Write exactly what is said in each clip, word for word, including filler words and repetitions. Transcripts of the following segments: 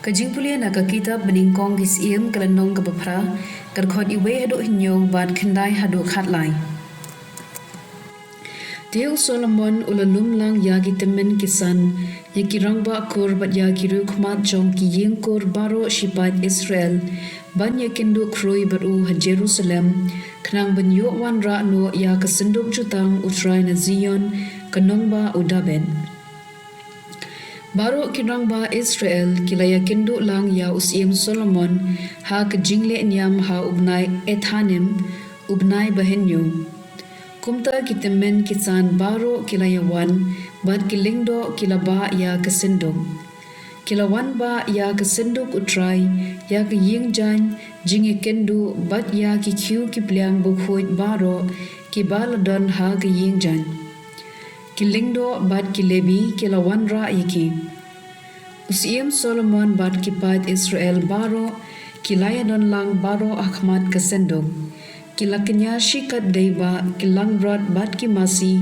Ka jingpule na ka kitab Banyngkong ki Syiem, ka lynnong kaba phra, ka dkhot wei haduh hynñiew bad khyndai haduh khatlai. Te u Solomon u la lum lang ïa ki tymmen ki san, ïa ki rangbah kur bad ïa ki riewkhmat jong ki ïing kur baroh shi paid Israel, ban ïakynduh khrui bad u ha Jerusalem, khnang ban ïoh wanrah noh ïa ka synduk jutang U Trai na Zion, ka nongbah u Dabid. Baroh ki rangbah Israel ki la ïakynduh lang ïa u Syiem Solomon ha ka jingleh niam ha u bnai Ethanim, u bnai ba hynñiew. Kumta ki tymmen ki san baroh ki la ïawan, bad ki lyngdoh ki la bah ïa ka synduk. Ki la wan bah ïa ka synduk U Trai, ïa ka ïing jaiñ jingïakynduh, bad ïa ki khiew ki pliang bakhuid baroh kiba la don ha ka ïing jaiñ. Ki lyngdoh bad ki Lebi ki la wanrah ïa ki. U Syiem Solomon bad ki paid Israel baroh ki la ïadon lang baroh ha khmat ka synduk. Ki la kñia shi katdei bah ki langbrot bad ki masi,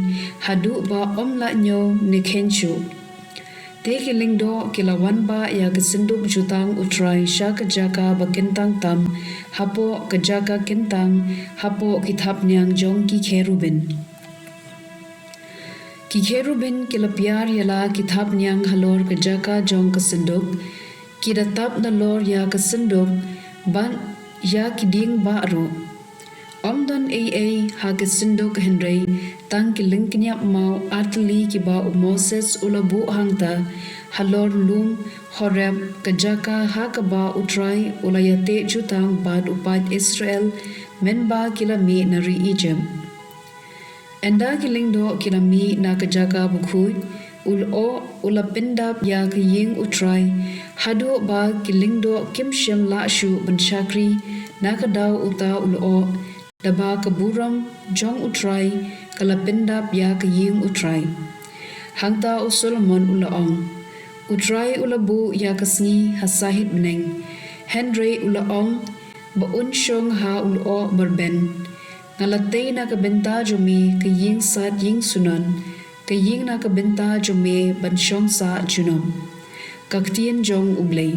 haduh ba ym lah ñiew ne kheiñ shuh. Te ki lyngdoh ki la wan bah ïa ka synduk jutang U Trai sha ka jaka ba kyntang tam, hapoh ka jaka kyntang, hapoh ki thapniang jong ki kherubin. Ki kherubin ki la piar ïa la ki thapniang halor ka jaka jong ka synduk, ki da tap nalor ïa ka synduk, bad ïa ki dieng bah ruh. Ym don ei ei ha ka synduk hynrei tang ki lyngkñiap maw artylli kiba u Moses u la buh hangta, halor lum Horeb, ka jaka ha kaba U Trai u la ïateh jutang bad u paid Israel, mynba ki la mih na ri Egypt. Ynda ki lyngdoh ki la mih na ka jaka bakhuid, u lyoh u la pyndap ïa ka ïing U Trai, haduh ba ki lyngdoh kim shym lah shuh ban shakri na ka daw uta u lyoh, da ba ka burom jong U Trai ka la pyndap ïa ka ïing U Trai. Hangta u Solomon u la ong, U Trai u la buh ïa ka sngi ha sahit bneng, hynrei u la ong ba un shong ha u lyoh barben. Nga la tei na ka bynta jong me ka ïing sad ïing sunon, ka ïing na ka bynta jong me ban shong sah junom. Ka ktien jong U Blei.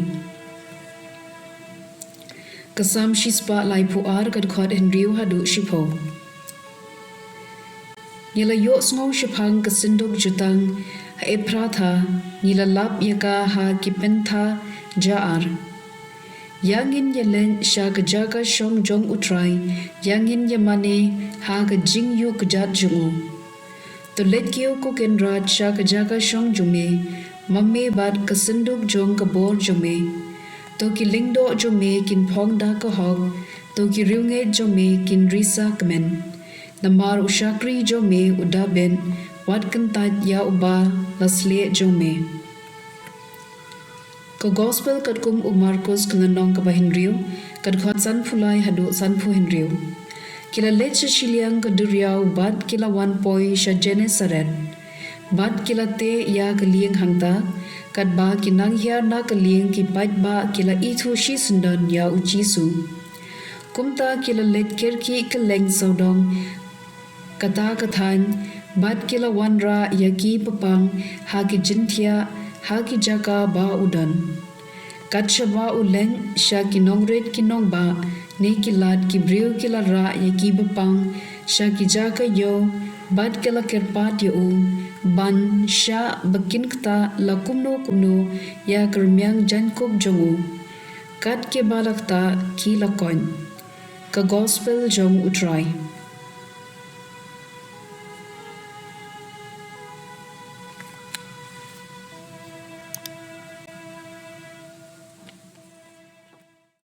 Ka Salm shispah laiphew ar, ka dkhot hynriew haduh shiphew. Ngi la ïohsngew shaphang ka synduk jutang ha Ephratha, ngi la lap ïa ka ha ki pyntha ja ar. Ïa ngin ïaleit sha ka jaka shong jong U Trai, ïa ngin ïamane ha ka jingïuhkjat jong u. To leit kiew, ko Kynrad, sha ka jaka shong jong me, ma me bad ka synduk jong ka bor jong me. To ki lyngdoh jong me kin phong da ka hok, to ki riewngeit jong me kin risa kmen. Namar u shakri jong me u Dabid, wat kyntait ïa uba la sleh jong me. Ka Gospel katkum u Markos, ka lynnong kaba hynriew, ka dkhot sanphew lai haduh sanphew hynriew. Ki la leit sha shiliang ka duriaw bad ki la wan poi sha Genesaret. Bad ki la teh ïa ka lieng hangta, katba ki nang hiar na ka lieng ki paidbah ki la ithuh shisyndon ïa u Jisu. Kumta ki la leit kyrkieh kylleng sawdong kata ka thaiñ, bad ki la wanrah ïa ki ba pang ha ki jingthiah, ha ki jaka ba u don. Kat shaba u leit sha ki nongrit ki nongbah, ne ki lad ki briew ki la rah ïa ki ba pang sha ki jaka ïew, bad ki la kyrpad ïa u ban shah ba kin ktah la kumno kumno ïa ka rmiang jaiñkup jong u. Kat kiba la ktah ki la koit. Ka Gospel jong U Trai.